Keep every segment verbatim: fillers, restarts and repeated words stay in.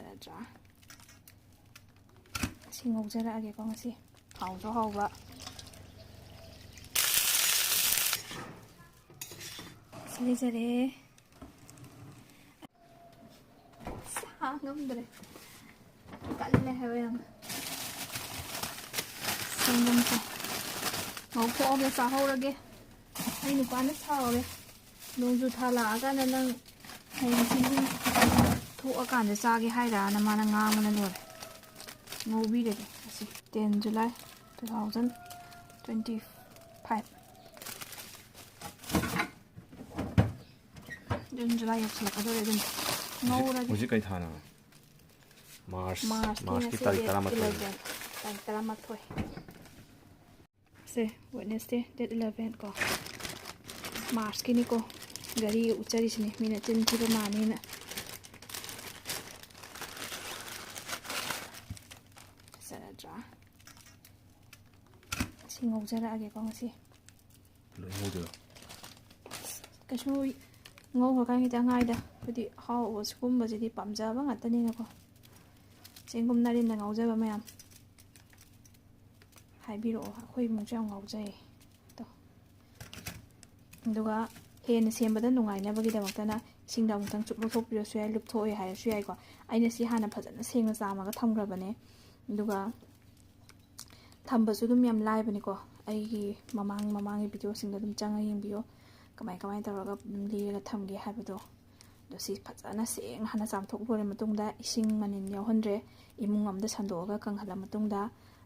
ꯅꯠꯇ꯭ꯔꯥ? ꯁꯤ ꯉꯧꯖꯔꯛꯑꯒꯦꯀꯣ ꯉꯁꯤ꯫ ꯍꯥꯎꯁꯨ ꯍꯥꯎꯕ꯫ ꯁꯤ ꯂꯩꯖꯔꯦ꯫ ꯁꯥ ꯉꯝꯗ꯭ꯔꯦ꯫ ꯀꯜꯂꯦ ꯍꯥꯏꯕ ꯌꯥꯝꯅ꯫ ꯁꯪꯒꯣꯝꯁꯦ ꯉꯧꯊꯣꯛꯑꯒ ꯆꯥꯍꯧꯔꯒꯦ꯫ ꯑꯩ ꯅꯨꯄꯥꯅ ꯁꯥꯎꯔꯦ꯫ "ꯅꯣꯡꯖꯨ ꯊꯥ ꯂꯥꯛꯑꯀꯥꯟꯗ ꯅꯪ ꯍꯌꯦꯡ ꯁꯤꯡꯖꯤꯡ ꯊꯣꯛꯑꯀꯥꯟꯗ ꯆꯥꯒꯦ ꯍꯥꯏꯔꯥꯅ?" ꯃꯥꯅ ꯉꯥꯡꯕꯅ ꯂꯣꯏꯔꯦ꯫ ꯉꯧꯕꯤꯔꯒꯦ ꯑꯁꯤ꯫ Ten July two thousand twenty five꯫ June, July ꯌꯧꯁꯤꯜꯂꯛꯀꯗꯧꯔꯦ ꯑꯗꯨꯅ꯫ ꯍꯧꯖꯤꯛ, ꯉꯧꯔꯒꯦ꯫ ꯍꯧꯖꯤꯛ ꯀꯩ ꯊꯥꯅꯣ? March꯫ March ꯀꯤ March ꯀꯤ ꯉꯁꯤ ꯇꯥꯔꯤꯛ date ꯇꯔꯥꯃꯥꯊꯣꯏ꯫ Eleven, ꯇꯥꯔꯤꯛ ꯇꯔꯥꯃꯥꯊꯣꯏ꯫ ꯁꯦ, Wednesday, date eleven ꯀꯣ꯫ March ꯀꯤꯅꯤꯀꯣ꯫ ꯘꯔꯤꯒ ꯎꯠꯆꯔꯤꯁꯤꯅꯤ, ꯃꯤꯅ ꯆꯤꯟ ꯊꯤꯕ ꯃꯥꯅꯤꯅ꯫ ꯐꯖꯔꯗ꯭ꯔꯥ? ꯁꯤ ꯉꯧꯖꯔꯛꯑꯒꯦꯀꯣ ꯉꯁꯤ꯫ ꯂꯣꯏ ꯉꯧꯗꯣꯏꯔꯣ? ꯀꯩꯁꯨ ꯉꯧꯈ꯭ꯔꯀꯥꯟ ꯈꯤꯇꯪ ꯉꯥꯏꯗ꯫ ꯑꯩꯈꯣꯏꯗꯤ ꯑꯍꯥꯎꯕ ꯁꯤꯒꯨꯝꯕꯁꯤꯗꯤ ꯄꯥꯝꯖꯕ ꯉꯥꯛꯇꯅꯤꯅꯀꯣ꯫ ꯆꯦꯡꯒꯨꯝ ꯅꯥꯔꯤꯟꯗ ꯉꯧꯖꯕ ꯃꯌꯥꯝ ꯍꯥꯏꯕꯤꯔꯛꯑꯣ꯫ ꯑꯩꯈꯣꯏ ꯏꯃꯨꯡꯁꯨ ꯌꯥꯝ ꯉꯥꯎꯖꯩꯌꯦ꯫ ꯑꯗꯣ, ꯑꯗꯨꯒ ꯍꯦꯟꯅ ꯁꯦꯝꯕꯗ ꯅꯨꯡꯉꯥꯏꯅꯕꯒꯤꯗꯃꯛꯇꯅ ꯏꯁꯤꯡꯗ ꯑꯃꯨꯛꯇꯪ ꯆꯨꯞ ꯂꯧꯊꯣꯛꯄꯤꯔꯁꯨ ꯌꯥꯏ, ꯂꯨꯞꯊꯣꯛꯑꯦ ꯍꯥꯏꯔꯁꯨ ꯌꯥꯏꯀꯣ꯫ ꯑꯩꯅ ꯁꯤ ꯍꯥꯟꯅ ꯐꯖꯅ ꯁꯦꯡꯅ ꯆꯥꯝꯃꯒ ꯊꯝꯈ꯭ꯔꯕꯅꯦ꯫ ꯑꯗꯨꯒ ꯊꯝꯕꯁꯨ ꯑꯗꯨꯝ ꯌꯥꯝ ꯂꯥꯏꯕꯅꯤꯀꯣ꯫ ꯑꯩꯒꯤ ꯃꯃꯥꯡ, ꯃꯃꯥꯡꯒꯤ videoꯁꯤꯡꯗ ꯑꯗꯨꯝ ꯆꯪꯉ ꯌꯦꯡꯕꯤꯌꯣ, ꯀꯃꯥꯏ ꯀꯃꯥꯏ ꯇꯧꯔꯒ ꯑꯗꯨꯝ ꯂꯤꯔꯒ ꯊꯝꯒꯦ ꯍꯥꯏꯕꯗꯣ꯫ ꯑꯗꯣ ꯁꯤ ꯐꯖꯅ ꯁꯦꯡꯅ ꯍꯥꯟꯅ ꯆꯥꯝꯊꯣꯛ ꯂꯣꯏꯔ ꯃꯇꯨꯡꯗ, ꯏꯁꯤꯡ ꯃꯅꯤꯟ ꯌꯥꯎꯍꯟꯗ꯭ꯔꯦ, ꯏꯃꯨꯡ ꯑꯃꯗ ꯁꯟꯗꯣꯛꯑꯒ ꯀꯪꯍꯜꯂ ꯃꯇꯨꯡꯗ,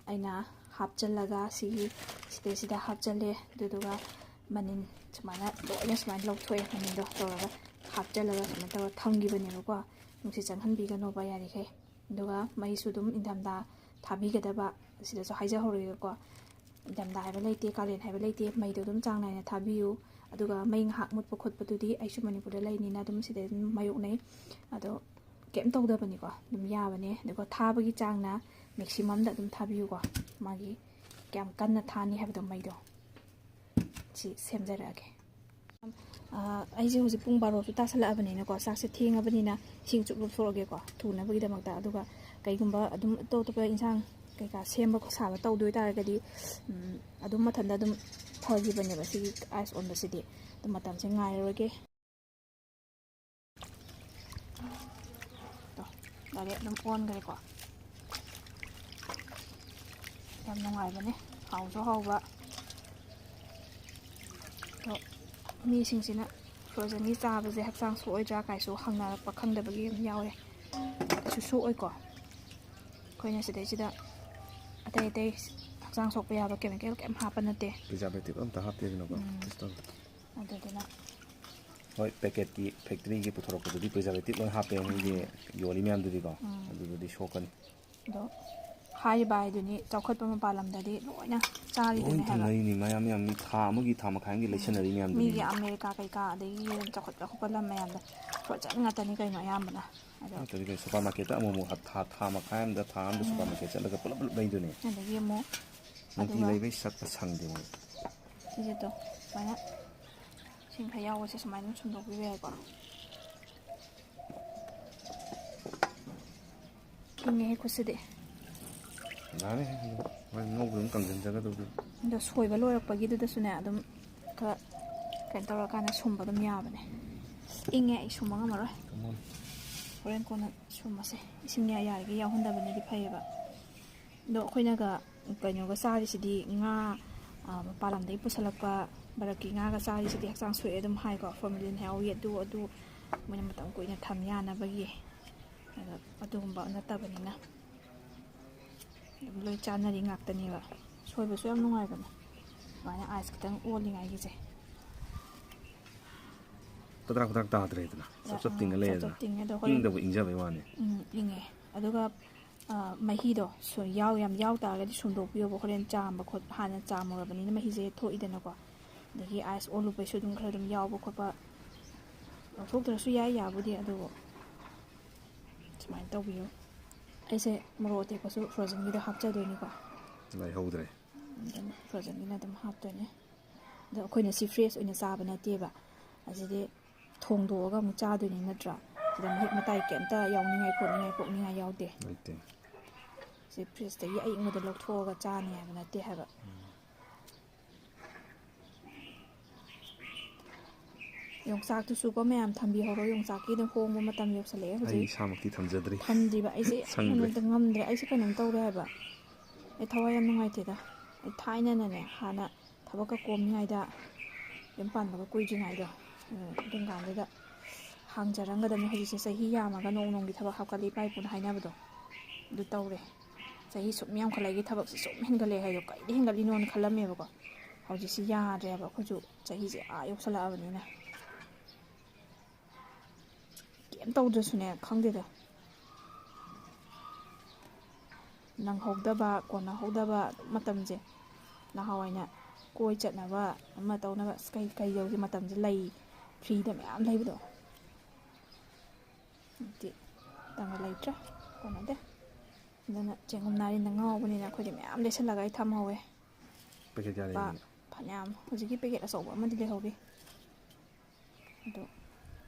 ꯑꯩꯅ ꯍꯥꯞꯆꯜꯂꯒ ꯁꯤꯒꯤ ꯁꯤꯗꯩꯁꯤꯗ ꯍꯥꯞꯆꯜꯂꯦ꯫ ꯑꯗꯨꯗꯨꯒ ꯃꯅꯤꯟ ꯁꯨꯃꯥꯏꯅ ꯂꯣꯏꯅ ꯁꯨꯃꯥꯏꯅ ꯂꯧꯊꯣꯛꯑꯦ꯫ ꯃꯅꯤꯟꯗꯣ ꯇꯧꯔꯒ ꯍꯥꯞꯆꯜꯂꯒ ꯁꯨꯃꯥꯏꯅ ꯇꯧꯔꯒ ꯊꯝꯈꯤꯕꯅꯦꯕꯀꯣ꯫ ꯅꯨꯡꯁꯤꯠ ꯆꯪꯍꯟꯕꯤꯒꯅꯣꯕ ꯌꯥꯔꯤꯈꯩ꯫ ꯑꯗꯨꯒ ꯃꯩꯁꯨ ꯑꯗꯨꯝ ꯏꯪꯊꯝꯊꯥ ꯊꯥꯕꯤꯒꯗꯕ, ꯁꯤꯗꯁꯨ ꯍꯥꯏꯖꯍꯧꯔꯒꯦꯀꯣ꯫ ꯏꯪꯊꯝꯊꯥ ꯍꯥꯏꯕ ꯂꯩꯇꯦ, ꯀꯥꯂꯦꯟ ꯍꯥꯏꯕ ꯂꯩꯇꯦ, ꯃꯩꯗꯣ ꯑꯗꯨꯝ ꯆꯥꯡ ꯅꯥꯏꯅ ꯊꯥꯕꯤꯌꯨ꯫ ꯑꯗꯨꯒ ꯃꯩ ꯉꯥꯏꯍꯥꯛ ꯃꯨꯠꯄ ꯈꯣꯠꯄꯗꯨꯗꯤ ꯑꯩꯁꯨ ꯃꯅꯤꯄꯨꯔꯗ ꯂꯩꯅꯤꯅ ꯑꯗꯨꯝ ꯁꯤꯗ ꯑꯗꯨꯝ ꯃꯥꯌꯣꯛꯅꯩ꯫ ꯑꯗꯣ ꯀꯩꯝ ꯇꯧꯗꯕꯅꯤꯀꯣ, ꯑꯗꯨꯝ ꯌꯥꯕꯅꯦ꯫ ꯑꯗꯨꯒ ꯊꯥꯕꯒꯤ ꯆꯥꯡꯅ maximumꯗ ꯑꯗꯨꯝ ꯊꯥꯕꯤꯌꯨꯀꯣ, ꯃꯥꯒꯤ ꯀꯌꯥꯝ ꯀꯟꯅ ꯊꯥꯅꯤ ꯍꯥꯏꯕꯗꯣ ꯃꯩꯗꯣ꯫ ꯁꯤ ꯁꯦꯝꯖꯔꯛꯑꯒꯦ꯫ ꯑꯩꯁꯦ ꯍꯧꯖꯤꯛ ꯄꯨꯡ ꯕꯥꯔꯣꯁꯨ ꯇꯥꯁꯜꯂꯛꯑꯕꯅꯤꯅꯀꯣ, ꯆꯥꯛꯁꯦ ꯊꯦꯡꯉꯕꯅꯤꯅ ꯏꯁꯤꯡ ꯆꯨꯞ ꯂꯨꯞꯊꯣꯛꯑꯒꯦꯀꯣ, ꯊꯨꯅꯕꯒꯤꯗꯃꯛꯇ꯫ ꯑꯗꯨꯒ ꯀꯩꯒꯨꯝꯕ ꯑꯗꯨꯝ ꯑꯇꯣꯞ ꯑꯇꯣꯞꯄ ꯏꯟꯁꯥꯡ ꯀꯩꯀꯥ ꯁꯦꯝꯕ ꯁꯥꯕ ꯇꯧꯗꯣꯏ ꯇꯥꯔꯒꯗꯤ, ꯎꯝ, ꯑꯗꯨꯝ ꯃꯊꯟꯇ ꯑꯗꯨꯝ ꯐꯈꯤꯕꯅꯦꯕ ꯁꯤꯒꯤ ꯑꯥꯏꯁ ꯑꯣꯟꯕꯁꯤꯗꯤ꯫ ꯑꯗꯨ ꯃꯇꯝꯁꯦ ꯉꯥꯏꯔꯔꯣꯏꯒꯦ꯫ ꯗꯥꯏꯔꯦꯛ ꯑꯗꯨꯝ ꯑꯣꯟꯈ꯭ꯔꯦꯀꯣ꯫ ꯌꯥꯝ ꯅꯨꯡꯉꯥꯏꯕꯅꯦ, ꯍꯥꯎꯁꯨ ꯍꯥꯎꯕ꯫ ꯑꯗꯣ ꯃꯤꯁꯤꯡꯁꯤꯅ ꯐ꯭ꯔꯣꯖꯟꯒꯤ ꯆꯥꯕꯁꯦ ꯍꯛꯆꯥꯡ ꯁꯣꯛꯑꯣꯏꯗ꯭ꯔꯥ ꯀꯥꯏꯁꯨ ꯍꯪꯅꯔꯛꯄ ꯈꯪꯗꯕꯒꯤ ꯑꯗꯨꯝ ꯌꯥꯎꯋꯦ꯫ ꯀꯩꯁꯨ ꯁꯣꯛꯑꯣꯏꯀꯣ꯫ ꯑꯩꯈꯣꯏꯅ ꯁꯤꯗꯩꯁꯤꯗ ꯑꯇꯩ ꯑꯇꯩ ꯍꯛꯆꯥꯡ ꯁꯣꯛꯄ ꯌꯥꯕ ꯀꯦꯃꯤꯀꯦꯜ ꯀꯩꯝ ꯍꯥꯞꯄ ꯅꯠꯇꯦ꯫ ꯄ꯭ꯔꯤꯖꯥꯔꯕꯦꯇꯤꯞ ꯑꯝꯇ ꯍꯥꯞꯇꯦꯗꯅꯀꯣ꯫ ꯎꯝ꯫ ꯇꯦꯁ ꯇꯧꯔꯣ꯫ ꯑꯗꯨꯗꯨꯅ ꯍꯣꯏ, ꯄꯦꯀꯦꯠꯀꯤ ꯐꯦꯛꯇ꯭ꯔꯤꯒꯤ ꯄꯨꯊꯣꯔꯛꯄꯗꯨꯗꯤ ꯄ꯭ꯔꯤꯖꯥꯔꯕꯦꯇꯤꯞ ꯂꯣꯏ ꯍꯥꯞꯄꯦ, ꯃꯣꯏꯒꯤ ꯌꯣꯜꯂꯤ ꯃꯌꯥꯝꯗꯨꯗꯤꯀꯣ꯫ ꯎꯝ꯫ ꯑꯗꯨꯗꯨꯗꯤ ꯁꯣꯛꯀꯅꯤ꯫ ꯑꯗꯣ ꯍꯥꯏꯔꯤꯕ ꯍꯥꯏꯗꯨꯅꯤ, ꯆꯥꯎꯈꯠꯄ ꯃꯄꯥꯟ ꯂꯝꯗꯗꯤ ꯂꯣꯏꯅ ꯂꯣꯏ ꯆꯥꯔꯤꯗꯨꯅꯤ ꯍꯥꯏꯕ꯫ ꯊꯝꯅꯔꯤꯅꯤ, ꯃꯌꯥꯝ ꯃꯌꯥꯝ ꯃꯤ ꯊꯥ ꯑꯃꯒꯤ ꯊꯥ ꯃꯈꯥꯏ ꯑꯃꯒꯤ ꯂꯩꯁꯟꯅꯔꯤ ꯃꯌꯥꯝꯗꯨꯅꯤ꯫ ꯃꯤꯒꯤ ꯑꯃꯦꯔꯤꯀꯥ ꯀꯩꯀꯥ, ꯑꯗꯒꯤ ꯆꯥꯎꯈꯠꯄ ꯈꯣꯠꯄ ꯂꯝ ꯃꯌꯥꯝꯗ ꯐ꯭ꯔꯣꯖꯟ ꯉꯥꯛꯇꯅꯤ ꯀꯩꯅꯣ ꯑꯌꯥꯝꯕꯅ꯫ ꯑꯗꯣ ꯅꯠꯇ꯭ꯔꯗꯤ ꯀꯩꯅꯣ, ꯁꯨꯄꯔ ꯃꯥꯔꯀꯦꯠꯇ ꯑꯃꯨꯛ ꯑꯃꯨꯛ ꯍꯞ-, ꯊꯥ, ꯊꯥ ꯃꯈꯥꯏ ꯑꯃꯗ, ꯊꯥ ꯑꯃꯗ ꯁꯨꯄꯔ ꯃꯥꯔꯀꯦꯠ ꯆꯠꯂꯒ ꯄꯨꯂꯞ ꯄꯨꯂꯞ ꯂꯩꯗꯨꯅꯤ꯫ ꯑꯗꯒꯤ ꯑꯃꯨꯛ ꯅꯨꯡꯇꯤ ꯑꯗꯨꯒ ꯂꯩꯕꯩ ꯆꯠꯄ ꯁꯪꯗꯦ ꯃꯣꯏ꯫ ꯁꯤꯁꯦ ꯇꯣ, ꯁꯨꯃꯥꯏꯅ ꯏꯁꯤꯡ ꯈꯔ ꯌꯥꯎꯕꯁꯦ ꯁꯨꯃꯥꯏꯅ ꯑꯗꯨꯝ ꯁꯨꯝꯗꯣꯛꯄꯤꯕ ꯌꯥꯏꯀꯣ꯫ ꯏꯪꯉꯦꯍꯦ ꯈꯨꯠꯁꯤꯗꯤ꯫ ꯌꯥꯔꯦ, ꯍꯣꯔꯦꯟ ꯉꯧꯕꯗ ꯑꯗꯨꯝ ꯀꯪꯁꯤꯟꯖꯒꯗꯧꯕꯗꯨ꯫ ꯑꯗꯣ ꯁꯣꯏꯕ ꯂꯣꯏꯔꯛꯄꯒꯤꯗꯨꯗꯁꯨꯅꯦ, ꯑꯗꯨꯝ ꯈꯔ ꯀꯩꯅꯣ ꯇꯧꯔꯀꯥꯟꯗ ꯁꯨꯝꯕ ꯑꯗꯨꯝ ꯌꯥꯕꯅꯦ꯫ ꯏꯪꯉꯦ, ꯑꯩ ꯁꯨꯝꯕ ꯉꯝꯃꯔꯣꯏ꯫ ꯀꯃꯣꯟ꯫ ꯍꯣꯔꯦꯟ ꯀꯣꯟꯅ ꯁꯨꯝꯃꯁꯦ꯫ ꯏꯁꯤꯡ ꯌꯥ-, ꯌꯥꯔꯤꯈꯩ ꯌꯥꯎꯍꯟꯗꯕꯅꯗꯤ ꯐꯩꯌꯦꯕ꯫ ꯑꯗꯣ ꯑꯩꯈꯣꯏꯅꯒ ꯀꯩꯅꯣꯒ ꯆꯥꯔꯤꯁꯤꯗꯤ, ꯉꯥ, ꯑ, ꯃꯄꯥꯟ ꯂꯝꯗꯒꯤ ꯄꯨꯁꯜꯂꯛꯄ ꯚꯥꯔꯠꯀꯤ ꯉꯥꯒ ꯆꯥꯔꯤꯁꯤꯗꯤ ꯍꯛꯆꯥꯡ ꯁꯣꯛꯑꯦ ꯑꯗꯨꯝ ꯍꯥꯏꯀꯣ, ꯐꯣꯔꯃꯦꯂꯤꯟ ꯌꯥꯎꯏ, ꯑꯗꯨ, ꯑꯗꯨ ꯃꯣꯏꯅ ꯃꯇꯝ ꯀꯨꯏꯅ ꯊꯝ ꯌꯥꯅꯕꯒꯤ꯫ ꯑꯗꯣ ꯑꯗꯨꯒꯨꯝꯕ ꯅꯠꯇꯕꯅꯤꯅ ꯑꯗꯨꯝ ꯂꯣꯏ ꯆꯥꯅꯔꯤ ꯉꯥꯛꯇꯅꯦꯕ꯫ ꯁꯣꯏꯕꯁꯨ ꯌꯥꯝ ꯅꯨꯡꯉꯥꯏꯕꯅꯦ, ꯑꯗꯨꯃꯥꯏꯅ ꯑꯥꯏꯁ ꯈꯤꯇꯪ ꯑꯣꯜꯂꯤꯉꯥꯏꯒꯤꯁꯦ꯫ ꯇꯗ꯭ꯔꯥꯛ ꯇꯗ꯭ꯔꯥꯛ ꯇꯥꯗ꯭ꯔꯦꯗꯅ, ꯆꯞ ꯆꯞ ꯇꯤꯡꯉ ꯑꯥ, ꯆꯞ ꯂꯩꯔꯦꯗꯅ꯫ ꯆꯞ ꯇꯤꯡꯉꯦ꯫ ꯑꯗꯣ ꯍꯣꯔꯦꯟ ꯏꯪꯗꯕꯨ ꯏꯪꯖꯕꯩ ꯋꯥꯅꯤ꯫ ꯎꯝ, ꯏꯪꯉꯦ꯫ ꯑꯗꯨꯒ, ꯑ, ꯃꯍꯤꯗꯣ ꯁꯨ-, ꯌꯥꯎ-, ꯌꯥꯝ ꯌꯥꯎ ꯇꯥꯔꯒꯗꯤ ꯁꯨꯝꯗꯣꯛꯄꯤꯌꯣꯕ, ꯍꯣꯔꯦꯟ ꯆꯥꯝꯕ ꯈꯣꯠꯄ, ꯍꯥꯟꯅ ꯆꯥꯝꯃꯨꯔꯕꯅꯤꯅ ꯃꯍꯤꯁꯦ ꯊꯣꯛꯏꯗꯅꯀꯣ꯫ ꯑꯗꯒꯤ ꯑꯥꯏꯁ ꯑꯣꯜꯂꯨꯕꯩꯁꯨ ꯑꯗꯨꯝ ꯈꯔ ꯑꯗꯨꯝ ꯌꯥꯎꯕ ꯈꯣꯠꯄ, ꯂꯧꯊꯣꯛꯇ꯭ꯔꯁꯨ ꯌꯥꯏ, ꯌꯥꯕꯨꯗꯤ꯫ ꯑꯗꯨꯕꯨ ꯁꯨꯃꯥꯏꯅ ꯇꯧꯕꯤꯌꯨ꯫ ꯑꯩꯁꯦ ꯃꯣꯔꯣꯛ ꯑꯇꯦꯛꯄꯁꯨ ꯐ꯭ꯔꯣꯖꯟꯒꯤꯗ ꯍꯥꯞꯆꯗꯣꯏꯅꯤꯀꯣ꯫ ꯂꯩꯍꯧꯗ꯭ꯔꯦ꯫ ꯑꯗꯨꯅ ꯐ꯭ꯔꯣꯖꯟꯒꯤꯅ ꯑꯗꯨꯝ ꯍꯥꯞꯇꯣꯏꯅꯦ꯫ ꯑꯗꯣ ꯑꯩꯈꯣꯏꯅ ꯁꯤ ꯐ꯭ꯔꯦꯁ ꯑꯣꯏꯅ ꯆꯥꯕ ꯅꯠꯇꯦꯕ꯫ ꯑꯁꯤꯗꯤ ꯊꯣꯡꯗꯣꯛꯑꯒ ꯑꯃꯨꯛ ꯆꯥꯗꯣꯏꯅꯤ ꯅꯠꯇ꯭ꯔꯥ? ꯁꯤꯗ ꯃꯍꯤꯛ ꯃꯇꯥꯏ ꯀꯩꯝꯇ ꯌꯥꯎꯅꯤꯡꯉꯥꯏ ꯈꯣꯠꯅꯤꯡꯉꯥꯏ ꯄꯣꯛꯅꯤꯡꯉꯥꯏ ꯌꯥꯎꯗꯦ꯫ ꯂꯩꯇꯦ꯫ ꯁꯤ ꯐ꯭ꯔꯤꯖꯇꯒꯤ ꯑꯏꯪꯕꯗ ꯂꯧꯊꯣꯛꯑꯒ ꯆꯥꯅꯤ ꯍꯥꯏꯕ ꯅꯠꯇꯦ ꯍꯥꯏꯕ꯫ ꯌꯣꯡꯆꯥꯛꯇꯨꯁꯨꯀꯣ ꯃꯌꯥꯝ ꯊꯝꯕꯤꯍꯧꯔꯣ, ꯌꯣꯡꯆꯥꯛꯀꯤ ꯑꯗꯨꯝ ꯍꯣꯡꯕ ꯃꯇꯝ ꯌꯧꯁꯜꯂꯛꯑꯦ ꯑꯩ ꯍꯧꯖꯤꯛ꯫ ꯏꯁꯥꯃꯛꯇꯤ ꯊꯝꯖꯗ꯭ꯔꯤ꯫ ꯊꯝꯗ꯭ꯔꯤꯕ ꯑꯩꯁꯦ ꯁꯪꯗ꯭ꯔꯦ꯫ ꯀꯩꯅꯣꯝꯇ ꯉꯝꯗ꯭ꯔꯦ, ꯑꯩꯁꯦ ꯀꯩꯅꯣꯝ ꯇꯧꯔꯦ ꯍꯥꯏꯕ꯫ ꯑꯩ ꯊꯋꯥꯏ ꯌꯥꯝ ꯅꯨꯡꯉꯥꯏꯇꯦꯗ꯫ ꯑꯩ ꯊꯥꯏꯅꯅꯅꯦ, ꯍꯥꯟꯅ ꯊꯕꯛꯀ ꯀꯣꯝꯂꯤꯉꯩꯗ, ꯌꯨꯝ ꯄꯥꯟꯕꯒ ꯀꯨꯏꯗ꯭ꯔꯤꯉꯩꯗꯣ, ꯑꯗꯨꯝ ꯀꯥꯟꯗꯨꯗ ꯍꯥꯡꯖꯔꯝꯒꯗꯕꯅꯤ꯫ ꯍꯧꯖꯤꯛꯁꯦ ꯆꯍꯤ ꯌꯥꯝꯃꯒ ꯅꯣꯡ ꯅꯣꯡꯒꯤ ꯊꯕꯛ ꯍꯥꯞꯀꯠꯂꯤ ꯏꯄꯥ ꯏꯄꯨꯅ ꯍꯥꯏꯅꯕꯗꯣ ꯑꯗꯨ ꯇꯧꯔꯦ꯫ ꯆꯍꯤ ꯁꯨꯝ ꯌꯥꯝꯈꯠꯂꯛꯏꯒꯤ ꯊꯕꯛꯁꯦ ꯁꯨꯝ ꯍꯦꯟꯒꯠꯂꯛꯑꯦ ꯍꯥꯏꯗꯣ ꯀꯩꯗ ꯍꯦꯟꯒꯠꯂꯤꯅꯣꯅ ꯈꯜꯂꯝꯃꯦꯕꯀꯣ꯫ ꯍꯧꯖꯤꯛꯁꯤ ꯌꯥꯗ꯭ꯔꯦꯕ, ꯑꯩꯈꯣꯏꯁꯨ ꯆꯍꯤꯁꯦ ꯑꯥ ꯌꯧꯁꯜꯂꯛꯑꯕꯅꯤꯅ꯫ ꯀꯩꯝ ꯇꯧꯗ꯭ꯔꯁꯨꯅꯦ, ꯈꯪꯗꯦꯗ, ꯅꯪꯍꯧꯗꯕ, ꯀꯣꯟꯅꯍꯧꯗꯕ ꯑꯗꯨꯝ ꯃꯇꯝꯁꯦ꯫ ꯅꯍꯥꯟꯋꯥꯏꯅ ꯀꯣꯏ ꯆꯠꯅꯕ, ꯑꯃ ꯇꯧꯅꯕ, ꯑꯁ, ꯀꯩ ꯀꯩ ꯌꯧꯁꯦ ꯃꯇꯝꯁꯦ ꯂꯩ, ꯐ꯭ꯔꯤꯗ ꯃꯌꯥꯝ ꯂꯩꯕꯗꯣ꯫ ꯍꯧꯖꯤꯛꯇꯤ ꯃꯇꯝꯒ ꯂꯩꯇ꯭ꯔꯦ, ꯀꯣꯟꯅꯗꯦ꯫ ꯑꯗꯨꯅ ꯆꯦꯡꯒꯨꯝ ꯅꯥꯔꯤꯟꯗ ꯉꯥꯎꯕꯅꯤꯅ ꯑꯩꯈꯣꯏꯗꯤ ꯃꯌꯥꯝ ꯂꯩꯁꯜꯂꯒ ꯑꯩ ꯊꯝꯍꯧꯋꯦ꯫ ꯄꯦꯀꯦꯠ ꯀꯌꯥ ꯂꯨꯄꯥ ꯂꯩꯔꯤꯒꯦ? ꯐꯅꯌꯥꯝ, ꯍꯧꯖꯤꯛꯀꯤ ꯄꯦꯀꯦꯠ ꯑꯆꯧꯕ ꯑꯃꯗꯤ ꯂꯩꯍꯧꯔꯤ꯫ ꯑꯗꯣ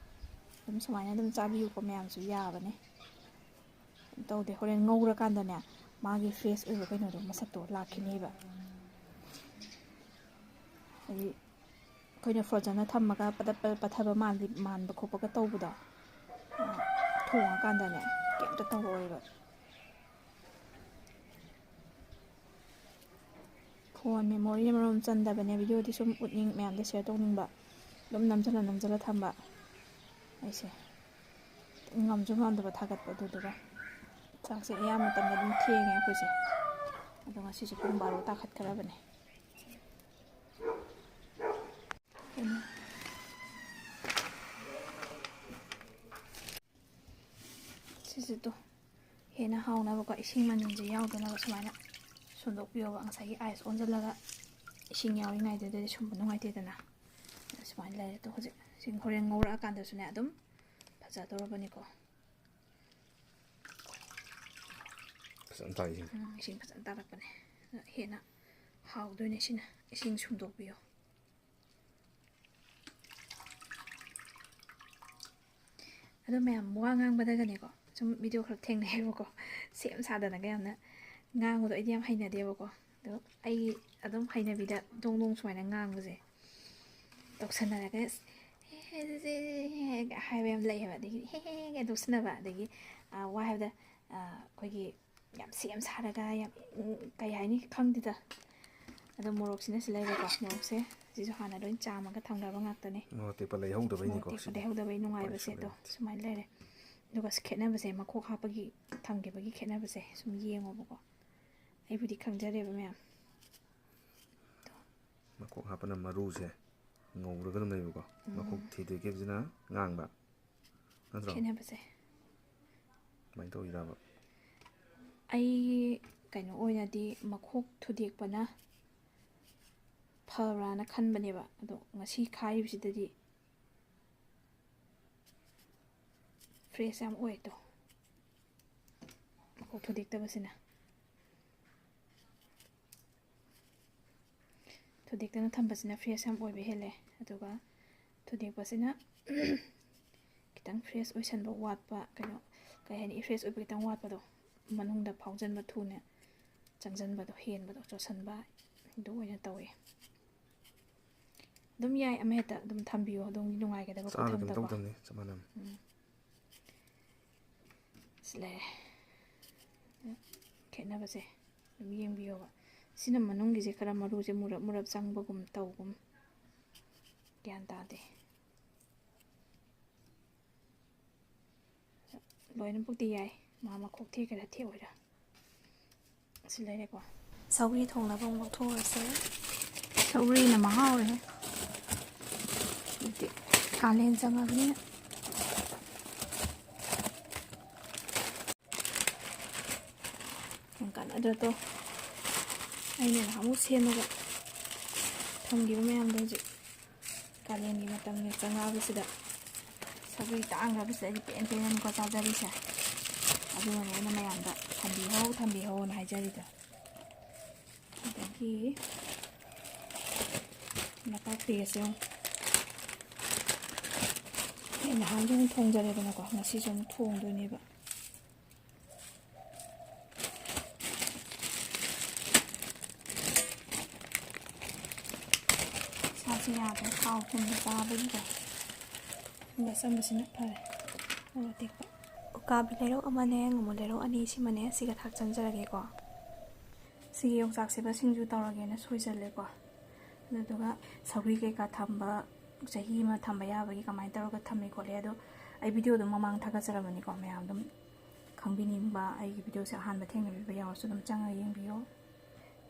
ꯑꯗꯨꯝ ꯁꯨꯃꯥꯏꯅ ꯑꯗꯨꯝ ꯆꯥꯕꯤꯌꯨꯀꯣ, ꯃꯌꯥꯝꯁꯨ ꯌꯥꯕꯅꯦ꯫ ꯀꯩꯝ ꯇꯧꯗꯦ꯫ ꯍꯣꯔꯦꯟ ꯉꯧꯔꯀꯥꯟꯗꯅꯦ, ꯃꯥꯒꯤ ꯐ꯭ꯔꯦꯁ ꯑꯣꯏꯕ ꯀꯩꯅꯣꯗꯣ, ꯃꯁꯛꯇꯣ ꯂꯥꯛꯈꯤꯅꯦꯕ꯫ ꯍꯥꯏꯗꯤ ꯑꯩꯈꯣꯏꯅ ꯐ꯭ꯔꯣꯖꯟꯗ ꯊꯝꯃꯒ ꯄꯗꯠ ꯄꯗꯠ ꯄꯠꯊꯕ ꯃꯥꯟꯕ ꯈꯣꯠꯄꯒ ꯇꯧꯕꯗꯣ, ꯊꯣꯡꯉꯀꯥꯟꯗꯅꯦ ꯀꯩꯝꯇ ꯇꯧꯔꯛꯑꯣꯏꯕ꯫ ꯐꯣꯟ ꯃꯦꯃꯣꯔꯤꯅ ꯃꯔꯣꯝ ꯆꯟꯗꯕꯅꯦ, ꯚꯤꯗꯤꯑꯣꯗꯤ ꯁꯨꯝ ꯎꯠꯅꯤꯡ, ꯃꯌꯥꯝꯗ ꯁꯤꯌꯔ ꯇꯧꯅꯤꯡꯕ, ꯑꯗꯨꯝ ꯅꯝꯁꯤꯜꯂ ꯅꯝꯁꯤꯜꯂ ꯊꯝꯕ ꯑꯩꯁꯦ꯫ ꯉꯝꯁꯨ ꯉꯝꯗꯕ ꯊꯥꯒꯠꯄ ꯑꯗꯨꯗꯨꯒ꯫ ꯆꯥꯛꯁꯦ ꯑꯌꯥꯝꯕ ꯃꯇꯝꯗ ꯑꯗꯨꯝ ꯊꯦꯡꯉꯦ ꯑꯩꯈꯣꯏꯁꯦ꯫ ꯑꯗꯣ ꯉꯁꯤꯁꯦ ꯄꯨꯡ ꯕꯥꯔꯣ ꯇꯥꯈꯠꯈ꯭ꯔꯕꯅꯦ꯫ ꯁꯤꯁꯤꯗꯣ ꯍꯦꯟꯅ ꯍꯥꯎꯅꯕꯀꯣ, ꯏꯁꯤꯡ ꯃꯅꯤꯜꯁꯦ ꯌꯥꯎꯗꯅꯕ ꯁꯨꯃꯥꯏꯅ ꯁꯨꯝꯗꯣꯛꯄꯤꯌꯣꯕ꯫ ꯉꯁꯥꯏꯒꯤ ꯑꯥꯏꯁ ꯑꯣꯟꯁꯤꯜꯂꯒ ꯏꯁꯤꯡ ꯌꯥꯎꯔꯤꯉꯩꯗꯨꯗꯗꯤ ꯁꯨꯝꯕ ꯅꯨꯡꯉꯥꯏꯇꯦꯗꯅ꯫ ꯁꯨꯃꯥꯏꯅ ꯂꯩꯔꯦ꯫ ꯑꯗꯣ ꯍꯧꯖꯤꯛ ꯁꯤ ꯍꯣꯔꯦꯟ ꯉꯧꯔꯛꯑꯀꯥꯟꯗꯁꯨꯅꯦ ꯑꯗꯨꯝ ꯐꯖꯗꯧꯔꯕꯅꯤꯀꯣ꯫ ꯐꯖꯅ ꯇꯥꯛꯏ꯫ ꯎꯝ, ꯏꯁꯤꯡ ꯐꯖꯅ ꯇꯥꯔꯛꯄꯅꯦ꯫ ꯑꯗꯣ ꯍꯦꯟꯅ ꯍꯥꯎꯗꯣꯏꯅꯦ ꯁꯤꯅ꯫ ꯏꯁꯤꯡ ꯁꯨꯝꯗꯣꯛꯄꯤꯌꯣ꯫ ꯑꯗꯣ ꯃꯌꯥꯝ ꯋꯥ ꯉꯥꯡꯕꯗꯒꯅꯦꯀꯣ, ꯁꯨꯝ ꯚꯤꯗꯤꯑꯣ ꯈꯔ ꯊꯦꯡꯅꯩꯌꯦꯕꯀꯣ, ꯁꯦꯝ ꯁꯥꯗꯅꯒ ꯌꯥꯝꯅ ꯉꯥꯡꯕꯗꯣ ꯑꯩꯗꯤ ꯌꯥꯝ ꯍꯩꯅꯗꯦꯕꯀꯣ꯫ ꯑꯗꯣ ꯑꯩ ꯑꯗꯨꯝ ꯍꯩꯅꯕꯤꯗ ꯗꯣꯡ ꯗꯣꯡ ꯁꯨꯃꯥꯏꯅ ꯉꯥꯡꯕꯁꯦ ꯇꯧꯁꯟꯅꯔꯒ, "ꯍꯦ ꯍꯦ ꯍꯦ ꯍꯦ" ꯍꯥꯏꯕ ꯌꯥꯝ ꯂꯩꯌꯦꯕ꯫ ꯑꯗꯒꯤ "ꯍꯦ ꯍꯦ ꯍꯦ" ꯇꯧꯁꯟꯅꯕ, ꯑꯗꯒꯤ ꯋꯥ ꯍꯥꯏꯕꯗ ꯑꯩꯈꯣꯏꯒꯤ ꯌꯥꯝ ꯁꯦꯝ ꯁꯥꯔꯒ ꯌꯥꯝ, ꯀꯩ ꯍꯥꯏꯅꯤ, ꯈꯪꯗꯦꯗ꯫ ꯑꯗꯣ ꯃꯣꯔꯣꯛꯁꯤꯅ ꯁꯤ ꯂꯩꯔꯦꯀꯣ꯫ ꯃꯣꯔꯣꯛꯁꯦ ꯁꯤꯁꯨ ꯍꯥꯟꯅ ꯂꯣꯏ ꯆꯥꯝꯃꯒ ꯊꯝꯈ꯭ꯔꯕ ꯉꯥꯛꯇꯅꯦ꯫ ꯃꯣꯔꯣꯛ ꯑꯇꯦꯛꯄ ꯂꯩꯍꯧꯗꯕꯩꯅꯤꯀꯣ꯫ ꯃꯣꯔꯣꯛ ꯑꯇꯦꯛꯄ ꯁꯤꯗꯤ ꯂꯩꯍꯧꯗꯕꯩ ꯅꯨꯡꯉꯥꯏꯕꯁꯦ꯫ ꯎꯄꯥꯏ ꯑꯗꯣ ꯁꯨꯡꯂꯩ ꯂꯩꯇꯦ꯫ ꯁꯨꯃꯥꯏꯅ ꯂꯩꯔꯦ꯫ ꯑꯗꯨꯒ ꯁꯤ ꯈꯦꯠꯅꯕꯁꯦ, ꯃꯈꯣꯛ ꯍꯥꯞꯄꯒꯤ ꯊꯝꯈꯤꯕꯒꯤ ꯈꯦꯠꯅꯕꯁꯦ ꯁꯨꯝ ꯌꯦꯡꯉꯣꯕꯀꯣ꯫ ꯑꯩꯕꯨꯗꯤ ꯈꯪꯖꯔꯦꯕ ꯃꯌꯥꯝ꯫ ꯑꯗꯣ ꯃꯈꯣꯛ ꯍꯥꯞꯄꯅ ꯃꯔꯨꯁꯦ ꯉꯧꯔꯒ ꯑꯗꯨꯝ ꯂꯩꯕꯀꯣ꯫ ꯎꯝ꯫ ꯃꯈꯣꯛ ꯊꯤꯗꯦꯛꯈꯤꯕꯁꯤꯅ ꯉꯥꯡꯕ꯫ ꯅꯠꯇ꯭ꯔꯣ? ꯈꯦꯠꯅꯕꯁꯦ꯫ ꯑꯗꯨꯃꯥꯏꯅ ꯇꯧꯔꯤꯔꯕ? ꯑꯩ ꯀꯩꯅꯣ ꯑꯣꯏꯅꯗꯤ ꯃꯈꯣꯛ ꯊꯨꯗꯦꯛꯄꯅ ꯐꯕ꯭ꯔꯥꯅ ꯈꯟꯕꯅꯦꯕ꯫ ꯑꯗꯣ ꯉꯁꯤ ꯈꯥꯏꯔꯤꯕꯁꯤꯗꯗꯤ ꯐ꯭ꯔꯦꯁ ꯌꯥꯝ ꯑꯣꯏ꯫ ꯑꯗꯣ ꯃꯈꯣꯛ ꯊꯨꯗꯦꯛꯇꯕꯁꯤꯅ꯫ ꯊꯨꯗꯦꯛꯇꯅ ꯊꯝꯕꯁꯤꯅ ꯐ꯭ꯔꯦꯁ ꯌꯥꯝ ꯑꯣꯏꯕ ꯍꯦꯜꯂꯦ꯫ ꯑꯗꯨꯒ ꯊꯨꯗꯦꯛꯄꯁꯤꯅ ꯈꯤꯇꯪ ꯐ꯭ꯔꯦꯁ ꯑꯣꯏꯁꯟꯕ ꯋꯥꯠꯄ, ꯀꯩꯅꯣ, ꯀꯩ ꯍꯥꯏꯅꯤ, ꯐ꯭ꯔꯦꯁ ꯑꯣꯏꯕ ꯈꯤꯇꯪ ꯋꯥꯠꯄꯗꯣ, ꯃꯅꯨꯡꯗ ꯐꯥꯎꯖꯟꯕ ꯊꯨꯅ ꯆꯪꯖꯟꯕꯗꯣ, ꯍꯦꯟꯕꯗꯣ, ꯆꯣꯠꯁꯟꯕ, ꯑꯗꯨ ꯑꯣꯏꯅ ꯇꯧꯋꯦ꯫ ꯑꯗꯨꯝ ꯌꯥꯏ, ꯑꯃ ꯍꯦꯛꯇ ꯑꯗꯨꯝ ꯊꯝꯕꯤꯌꯣ, ꯑꯗꯨꯝ ꯅꯨꯡꯉꯥꯏꯒꯗꯕ ꯆꯥꯔꯒ ꯑꯗꯨꯝ ꯈꯨꯊꯝꯗꯀꯣ꯫ ꯇꯧꯗꯕꯅꯤ, ꯆꯞ ꯃꯥꯟꯅꯕꯅꯤ꯫ ꯎꯝ꯫ ꯁꯤ ꯂꯩꯔꯦ꯫ ꯈꯦꯠꯅꯕꯁꯦ ꯑꯗꯨꯝ ꯌꯦꯡꯕꯤꯌꯣꯕ꯫ ꯁꯤꯅ ꯃꯅꯨꯡꯒꯤꯁꯦ ꯈꯔ ꯃꯔꯨꯁꯦ ꯃꯨꯔꯞ ꯃꯨꯔꯞ ꯆꯪꯕꯒꯨꯝ ꯇꯧꯒꯨꯝ, ꯒ꯭ꯌꯥꯟ ꯇꯥꯗꯦ꯫ ꯂꯣꯏꯅꯃꯛꯇꯤ ꯌꯥꯏ, ꯃꯥ ꯃꯈꯣꯛ ꯊꯦꯛꯀꯦꯔꯥ ꯊꯦꯛꯑꯣꯏꯔꯥ꯫ ꯑꯁꯤ ꯂꯩꯔꯦꯀꯣ꯫ ꯁꯧꯒ꯭ꯔꯤ ꯊꯣꯡꯅꯕ ꯑꯃꯨꯛ ꯂꯧꯊꯣꯛꯑꯁꯦ꯫ ꯁꯧꯒ꯭ꯔꯤꯅ ꯃꯍꯥꯎꯔꯦ꯫ ꯍꯧꯖꯤꯛꯇꯤ ꯀꯥꯂꯦꯟ ꯆꯪꯉꯕꯅꯤꯅ꯫ ꯌꯥꯝ ꯀꯥꯟꯅꯗ꯭ꯔꯥ ꯇꯣ? ꯑꯩꯅ ꯅꯍꯥꯟꯃꯨꯛ ꯁꯦꯝꯃꯒ ꯊꯝꯈꯤꯕ ꯃꯌꯥꯝꯗꯣ ꯍꯧꯖꯤꯛ ꯀꯥꯂꯦꯟꯒꯤ ꯃꯇꯝꯒ ꯆꯪꯉꯛꯑꯕꯁꯤꯗ ꯁꯧꯒ꯭ꯔꯤ ꯇꯥꯡꯈ꯭ꯔꯕꯁꯤꯗ ꯑꯩꯗꯤ ꯄꯦꯟ ꯄꯦꯟꯅꯅꯤꯀꯣ ꯆꯥꯖꯔꯤꯁꯦ꯫ ꯑꯗꯨꯅꯅꯦ ꯑꯩꯅ ꯃꯌꯥꯝꯗ "ꯊꯝꯕꯤꯍꯧ, ꯊꯝꯕꯤꯍꯧꯅ" ꯍꯥꯏꯖꯔꯤꯗꯣ꯫ ꯑꯗꯒꯤ ꯅꯄꯥꯛꯄꯤꯒꯁꯦ ꯑꯃꯨꯛ ꯅꯍꯥꯟꯁꯨ ꯑꯃꯨꯛ ꯊꯣꯡꯖꯔꯦꯗꯅꯀꯣ, ꯉꯁꯤꯁꯨ ꯑꯃꯨꯛ ꯊꯣꯡꯗꯣꯏꯅꯦꯕ꯫ ꯏꯁꯥꯁꯦ ꯌꯥꯗ꯭ꯔꯦ, ꯊꯥꯎ ꯊꯨꯝꯗ ꯆꯥꯕꯒꯤꯀꯣ꯫ ꯑꯗꯨꯅ ꯑꯆꯝꯕꯁꯤꯅ ꯐꯔꯦ꯫ ꯃꯣꯔꯣꯛ ꯑꯇꯦꯛꯄ꯫ ꯎꯀꯥꯕꯤ ꯂꯩꯔꯧ ꯑꯃꯅꯦ, ꯉꯥꯃꯨ ꯂꯩꯔꯧ ꯑꯅꯤ, ꯁꯤꯃꯅꯦ, ꯁꯤꯒ ꯊꯥꯛꯆꯟꯖꯔꯒꯦꯀꯣ꯫ ꯁꯤꯒꯤ ꯌꯣꯡꯆꯥꯛꯁꯤꯒ ꯁꯤꯡꯖꯨ ꯇꯧꯔꯒꯦꯅ ꯁꯣꯏꯖꯜꯂꯦꯀꯣ꯫ ꯑꯗꯨꯗꯨꯒ ꯁꯧꯒ꯭ꯔꯤ ꯀꯩꯀꯥ ꯊꯝꯕ, ꯆꯍꯤ ꯑꯃ ꯊꯝꯕ ꯌꯥꯕꯒꯤ ꯀꯃꯥꯏꯅ ꯇꯧꯔꯒ ꯊꯝꯃꯤ ꯈꯣꯠꯂꯤ ꯑꯗꯣ ꯑꯩ ꯚꯤꯗꯤꯑꯣꯗꯣ ꯃꯃꯥꯡ ꯊꯥꯒꯠꯆꯔꯕꯅꯤꯀꯣ, ꯃꯌꯥꯝ ꯑꯗꯨꯝ ꯈꯪꯕꯤꯅꯤꯡꯕ, ꯑꯩꯒꯤ ꯚꯤꯗꯤꯑꯣꯁꯦ ꯑꯍꯥꯟꯕ ꯊꯦꯡꯅꯕꯤꯕ ꯌꯥꯎꯔꯁꯨ ꯑꯗꯨꯝ ꯆꯪꯉꯒ ꯌꯦꯡꯕꯤꯌꯣ꯫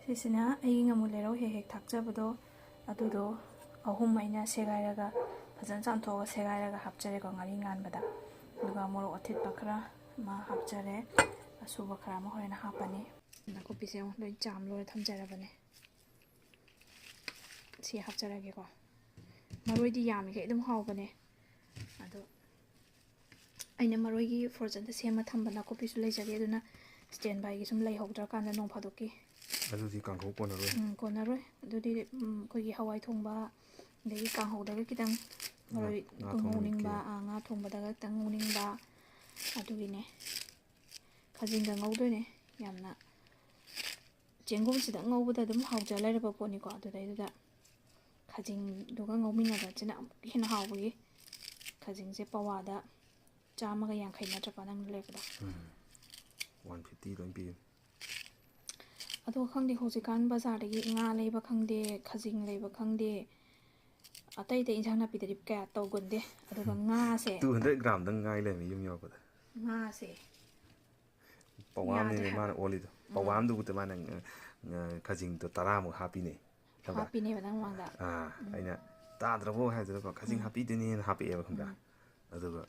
ꯁꯤꯁꯤꯅ ꯑꯩꯒꯤ ꯉꯥꯃꯨ ꯂꯩꯔꯧ ꯍꯦꯛ ꯍꯦꯛ ꯊꯥꯛꯆꯕꯗꯣ, ꯑꯗꯨꯗꯣ ꯑꯍꯨꯝ ꯑꯩꯅ ꯁꯦꯒꯥꯏꯔꯒ, ꯐꯖꯅ ꯆꯥꯝꯊꯣꯛꯑꯒ ꯁꯦꯒꯥꯏꯔꯒ ꯍꯥꯞꯆꯔꯦꯀꯣ, ꯉꯥꯔꯤ ꯉꯥꯟꯕꯗ꯫ ꯑꯗꯨꯒ ꯃꯣꯔꯣꯛ ꯑꯊꯤꯠꯄ ꯈꯔ ꯑꯃ ꯍꯥꯞꯆꯔꯦ, ꯑꯁꯨꯕ ꯈꯔ ꯑꯃ ꯍꯣꯔꯦꯟ ꯍꯥꯞꯄꯅꯤ꯫ ꯅꯥꯀꯨꯞꯄꯤꯁꯦ ꯑꯃꯨꯛ ꯂꯣꯏ ꯆꯥꯝ ꯂꯣꯏꯔ ꯊꯝꯖꯔꯕꯅꯦ꯫ ꯁꯤ ꯍꯥꯞꯆꯔꯒꯦꯀꯣ꯫ ꯃꯔꯣꯏꯗꯤ ꯌꯥꯝꯃꯤꯈꯩ ꯑꯗꯨꯝ ꯍꯥꯎꯕꯅꯦ꯫ ꯑꯗꯣ ꯑꯩꯅ ꯃꯔꯣꯏꯒꯤ ꯐ꯭ꯔꯣꯖꯟꯗ ꯁꯦꯝꯃ ꯊꯝꯕ ꯅꯥꯀꯨꯞꯄꯤꯁꯨ ꯂꯩꯖꯔꯤ, ꯑꯗꯨꯅ ꯁ꯭ꯇꯦꯟ ꯕꯥꯏꯒꯤ ꯁꯨꯝ ꯂꯩꯍꯧꯗ꯭ꯔꯀꯥꯟꯗ ꯅꯣꯡ ꯐꯥꯗꯣꯛꯀꯤ꯫ ꯑꯗꯨꯗꯤ ꯀꯥꯡꯍꯧ ꯀꯣꯟꯅꯔꯣꯏ꯫ ꯎꯝ, ꯀꯣꯟꯅꯔꯣꯏ꯫ ꯑꯗꯨꯗꯤ, ꯎꯝ, ꯑꯩꯈꯣꯏꯒꯤ ꯍꯋꯥꯏ ꯊꯣꯡꯕ, ꯑꯗꯒꯤ ꯀꯥꯡꯍꯧꯗꯒ ꯈꯤꯇꯪ ꯉꯥ, ꯃꯔꯣꯏ ꯉꯥ ꯊꯣꯡꯕ ꯉꯧꯅꯤꯡꯕ, ꯅꯨꯃꯤꯠꯀꯤ꯫ ꯑꯥ, ꯉꯥ ꯊꯣꯡꯕꯗꯒ ꯈꯤꯇꯪ ꯉꯧꯅꯤꯡꯕ, ꯑꯗꯨꯒꯤꯅꯦ꯫ ꯈꯥꯖꯤꯡꯒ ꯉꯧꯗꯣꯏꯅꯦ꯫ ꯌꯥꯝꯅ ꯆꯦꯡꯒꯨꯝꯁꯤꯗ ꯉꯧꯕꯗ ꯑꯗꯨꯝ ꯍꯥꯎꯖ ꯂꯩꯔꯕ ꯄꯣꯠꯅꯤꯀꯣ꯫ ꯑꯗꯨꯗꯩꯗꯨꯗ ꯈꯥꯖꯤꯡꯗꯨꯒ ꯉꯧꯃꯤꯟꯅꯕꯁꯤꯅ ꯑꯃꯨꯛꯀ ꯍꯦꯟꯅ ꯍꯥꯎꯕꯒꯤ, ꯈꯥꯖꯤꯡꯁꯦ ꯄꯋꯥꯗ ꯆꯥꯝꯃꯒ ꯌꯥꯡꯈꯩ ꯅꯠꯇ꯭ꯔꯥ ꯅꯪꯅ ꯂꯩꯔꯛꯄꯗꯣ? ꯎꯝ꯫ ꯋꯥꯟ ꯐꯤꯐꯇꯤ ꯂꯣꯏ ꯄꯤꯌꯦ꯫ ꯑꯗꯣ ꯈꯪꯗꯦ, ꯍꯧꯖꯤꯛꯀꯥꯟ ꯕꯖꯥꯔꯗꯒꯤ ꯉꯥ ꯂꯩꯕ ꯈꯪꯗꯦ, ꯈꯥꯖꯤꯡ ꯂꯩꯕ ꯈꯪꯗꯦ, ꯑꯇꯩ ꯑꯇꯩ ꯏꯟꯁꯥꯡ ꯅꯥꯄꯤꯗꯗꯤ ꯀꯌꯥ ꯇꯧꯒꯟꯗꯦ꯫ ꯑꯗꯨꯒ ꯉꯥꯁꯦ, ꯇꯨ ꯍꯟꯗ꯭ꯔꯦꯠ ꯒ꯭ꯔꯥꯝꯗꯪ ꯉꯥꯏ ꯂꯩꯔꯝꯃꯤ ꯌꯨꯝ ꯌꯧꯔꯛꯄꯗ꯫ ꯉꯥꯁꯦ ꯄꯋꯥ ꯑꯃꯅꯦꯃꯤ ꯌꯥꯗ꯭ꯔꯦ ꯃꯥꯅ ꯍꯥꯏꯕ꯫ ꯑꯣꯜꯂꯤꯗꯣ꯫ ꯄꯋꯥ ꯎꯝ꯫ ꯑꯃꯗꯨꯕꯨꯗ ꯃꯥꯅ, ꯑ, ꯈꯥꯖꯤꯡꯗꯣ ꯇꯔꯥꯃꯨꯛ ꯍꯥꯞꯄꯤꯅꯦ꯫ ꯈꯪꯕ꯭ꯔꯥ? ꯍꯥꯞꯄꯤꯅꯦꯕ ꯅꯪ ꯃꯃꯥꯡꯗ꯫ ꯑꯥ, ꯎꯝ꯫ ꯑꯩꯅ, "ꯇꯥꯗ꯭ꯔꯕꯣ?" ꯍꯥꯏꯗꯨꯗꯀꯣ, "ꯈꯥꯖꯤꯡ ꯎꯝ꯫ ꯍꯥꯞꯄꯤꯗꯣꯏꯅꯦꯅ" ꯍꯥꯞꯄꯛꯑꯦꯕ, ꯈꯪꯕ꯭ꯔꯥ? ꯎꯝ꯫ ꯑꯗꯨꯒ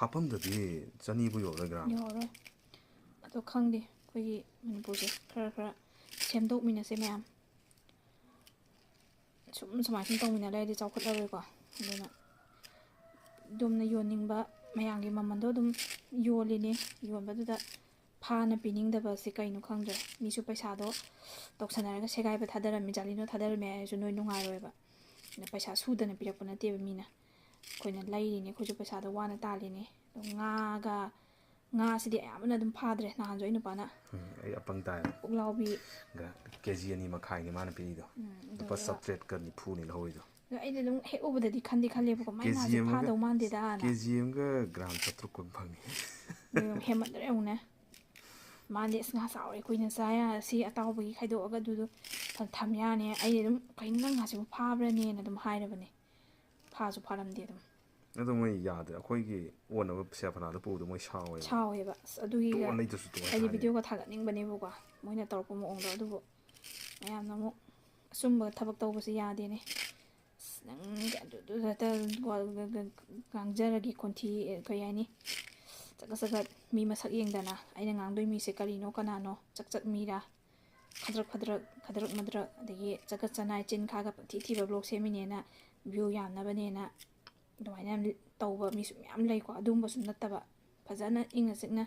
ꯍꯥꯞꯄꯝꯗꯗꯤ ꯆꯅꯤꯕꯨ ꯌꯧꯔꯣꯏ ꯒ꯭ꯔꯥꯝ꯫ ꯌꯧꯔꯔꯣꯏ꯫ ꯑꯗꯣ ꯈꯪꯗꯦ, ꯑꯩꯈꯣꯏꯒꯤ ꯃꯅꯤꯄꯨꯔꯁꯦ ꯈꯔ ꯈꯔ ꯁꯦꯝꯗꯣꯛꯃꯤꯟꯅꯁꯦ ꯃꯌꯥꯝ꯫ ꯁꯨꯝ ꯁꯨꯃꯥꯏꯅ ꯁꯨꯝ ꯇꯧꯃꯤꯟꯅ ꯂꯩꯔꯗꯤ ꯆꯥꯎꯈꯠꯂꯔꯣꯏꯀꯣ꯫ ꯑꯗꯨꯅ ꯑꯗꯨꯝꯅ ꯌꯣꯟꯅꯤꯡꯕ ꯃꯌꯥꯝꯒꯤ ꯃꯃꯟꯗꯣ ꯑꯗꯨꯝ ꯌꯣꯜꯂꯤꯅꯤ꯫ ꯌꯣꯟꯕꯗꯨꯗ ꯐꯥꯅ ꯄꯤꯅꯤꯡꯗꯕꯁꯦ ꯀꯩꯅꯣ ꯈꯪꯗ꯭ꯔꯦ꯫ ꯃꯤꯁꯨ ꯄꯩꯁꯥꯗꯣ ꯇꯧꯁꯟꯅꯔꯒ ꯁꯦꯒꯥꯏꯕ ꯊꯥꯗꯔꯝꯃꯤ, ꯖꯥꯂꯤꯅꯣ ꯊꯥꯗꯔꯝꯃꯤ ꯍꯥꯏꯔꯁꯨ ꯅꯣꯏ ꯅꯨꯡꯉꯥꯏꯔꯣꯏꯕ꯫ ꯑꯗꯨꯅ ꯄꯩꯁꯥ ꯁꯨꯗꯅ ꯄꯤꯔꯛꯄ ꯅꯠꯇꯦꯕ ꯃꯤꯅ꯫ ꯑꯩꯈꯣꯏꯅ ꯂꯩꯔꯤꯅꯦ, ꯑꯩꯈꯣꯏꯁꯨ ꯄꯩꯁꯥꯗꯣ ꯋꯥꯅ ꯇꯥꯜꯂꯤꯅꯦ꯫ ꯑꯗꯣ ꯉꯥꯒ, ꯉꯥꯁꯤꯗꯤ ꯑꯌꯥꯝꯕꯅ ꯑꯗꯨꯝ ꯐꯥꯗ꯭ꯔꯦ꯫ ꯅꯍꯥꯟꯁꯨ ꯑꯩ ꯅꯨꯄꯥꯅ ꯎꯝ, ꯑꯩ ꯑꯄꯪ ꯇꯥꯏ꯫ ꯄꯨꯛꯂꯥꯎꯕꯤ ꯀꯦ ꯖꯤ ꯑꯅꯤ ꯃꯈꯥꯏꯅꯤ ꯃꯥꯅ ꯄꯤꯔꯤꯗꯣ꯫ ꯎꯝ, ꯂꯨꯄꯥ ꯑꯗꯨꯒ ꯆꯥꯇ꯭ꯔꯦꯠꯀ ꯅꯤꯐꯨꯅꯤ ꯂꯧꯍꯧꯔꯤꯗꯣ꯫ ꯑꯗꯣ ꯑꯩꯗꯤ ꯑꯗꯨꯝ ꯍꯦꯛ ꯎꯕꯗꯗꯤ ꯈꯟꯗꯤ ꯈꯜꯂꯦꯕꯀꯣ, "ꯃꯥꯏ ꯀꯦ ꯖꯤ ꯉꯥꯁꯦ ꯑꯃꯒ ꯐꯥꯗꯧ ꯃꯥꯟꯗꯦꯗꯅ"꯫ ꯀꯦ ꯖꯤ ꯑꯃꯒ ꯒ꯭ꯔꯥꯝ ꯆꯥꯇ꯭ꯔꯨꯛ ꯀꯨꯟ ꯐꯪꯉꯤ꯫ ꯑꯗꯨꯒ ꯍꯦꯟꯃꯟꯗ꯭ꯔꯣ ꯌꯦꯡꯉꯨꯅꯦ꯫ ꯃꯥꯗꯤ, "ꯑꯁ, ꯉꯥ ꯆꯥꯎꯔꯦ, ꯀꯨꯏꯅ ꯆꯥ ꯌꯥꯔꯦ, ꯁꯤ ꯑꯇꯥꯎꯕꯒꯤ ꯈꯥꯏꯗꯣꯛꯑꯒ ꯑꯗꯨꯗꯣ ꯊꯝ ꯌꯥꯅꯤ"꯫ ꯑꯩꯗꯤ ꯑꯗꯨꯝ, "ꯀꯩꯅꯣ, ꯅꯪ ꯉꯥꯁꯤꯕꯨ ꯐꯥꯕ꯭ꯔꯅꯦꯅ?" ꯑꯗꯨꯝ ꯍꯥꯏꯔꯕꯅꯦ꯫ ꯐꯥꯁꯨ ꯐꯥꯔꯝꯗꯦ ꯑꯗꯨꯝ꯫ ꯑꯗꯣ ꯃꯣꯏ ꯌꯥꯗ꯭ꯔꯦ, ꯑꯩꯈꯣꯏꯒꯤ ꯑꯣꯟꯅꯕ ꯁꯦꯐꯅꯥꯗꯣ ꯄꯨꯕꯗꯣ ꯃꯣꯏ ꯁꯥꯎꯋꯦꯕ꯫ ꯁꯥꯎꯋꯦꯕ꯫ ꯑꯁ, ꯑꯗꯨꯒꯤꯒ "ꯇꯣꯛꯑꯣ, ꯂꯩꯇ꯭ꯔꯁꯨ ꯇꯣꯛꯑꯣ" ꯑꯩꯗꯤ ꯍꯥꯏꯌꯦ꯫ ꯚꯤꯗꯤꯑꯣꯒ ꯊꯥꯒꯠꯅꯤꯡꯕꯅꯦꯕꯀꯣ, ꯃꯣꯏꯅ ꯇꯧꯔꯛꯄ ꯃꯑꯣꯡꯗꯣ꯫ ꯑꯗꯨꯕꯨ ꯃꯌꯥꯝꯅ ꯑꯃꯨꯛ ꯑꯆꯨꯝꯕ ꯊꯕꯛ ꯇꯧꯕꯁꯦ ꯌꯥꯗꯦꯅꯦ꯫ "ꯑꯁ, ꯅꯪ ꯑꯗꯨꯗꯨꯗ ꯉꯥꯡꯖꯔꯒꯦ ꯈꯣꯟꯊꯤ", ꯀꯩ ꯍꯥꯏꯅꯤ, ꯆꯒꯠ ꯆꯒꯠ ꯃꯤ ꯃꯁꯛ ꯌꯦꯡꯗꯅ꯫ ꯑꯩꯅ ꯉꯥꯡꯗꯣꯏ ꯃꯤꯁꯦ ꯀꯔꯤꯅꯣ, ꯀꯅꯥꯅꯣ, ꯆꯛ ꯆꯛ ꯃꯤꯔꯥ, ꯈꯗ꯭ꯔꯛ ꯐꯗ꯭ꯔꯛ, ꯈꯗ꯭ꯔꯛ ꯃꯗ꯭ꯔꯛ, ꯑꯗꯒꯤ ꯆꯒꯠ ꯆꯅꯥꯏ, ꯆꯤꯟ ꯈꯥꯒ ꯄꯪꯊꯤ ꯊꯤꯕ ꯕ꯭ꯂꯣꯛ ꯁꯦꯝꯃꯤꯅꯦꯅ, ꯚ꯭ꯌꯨ ꯌꯥꯝꯅꯕꯅꯦꯅ ꯑꯗꯨꯃꯥꯏꯅ ꯇꯧꯕ ꯃꯤꯁꯨ ꯃꯌꯥꯝ ꯂꯩꯀꯣ꯫ ꯑꯗꯨꯒꯨꯝꯕꯁꯨ ꯅꯠꯇꯕ, ꯐꯖꯅ ꯏꯪꯅ ꯆꯤꯛꯅ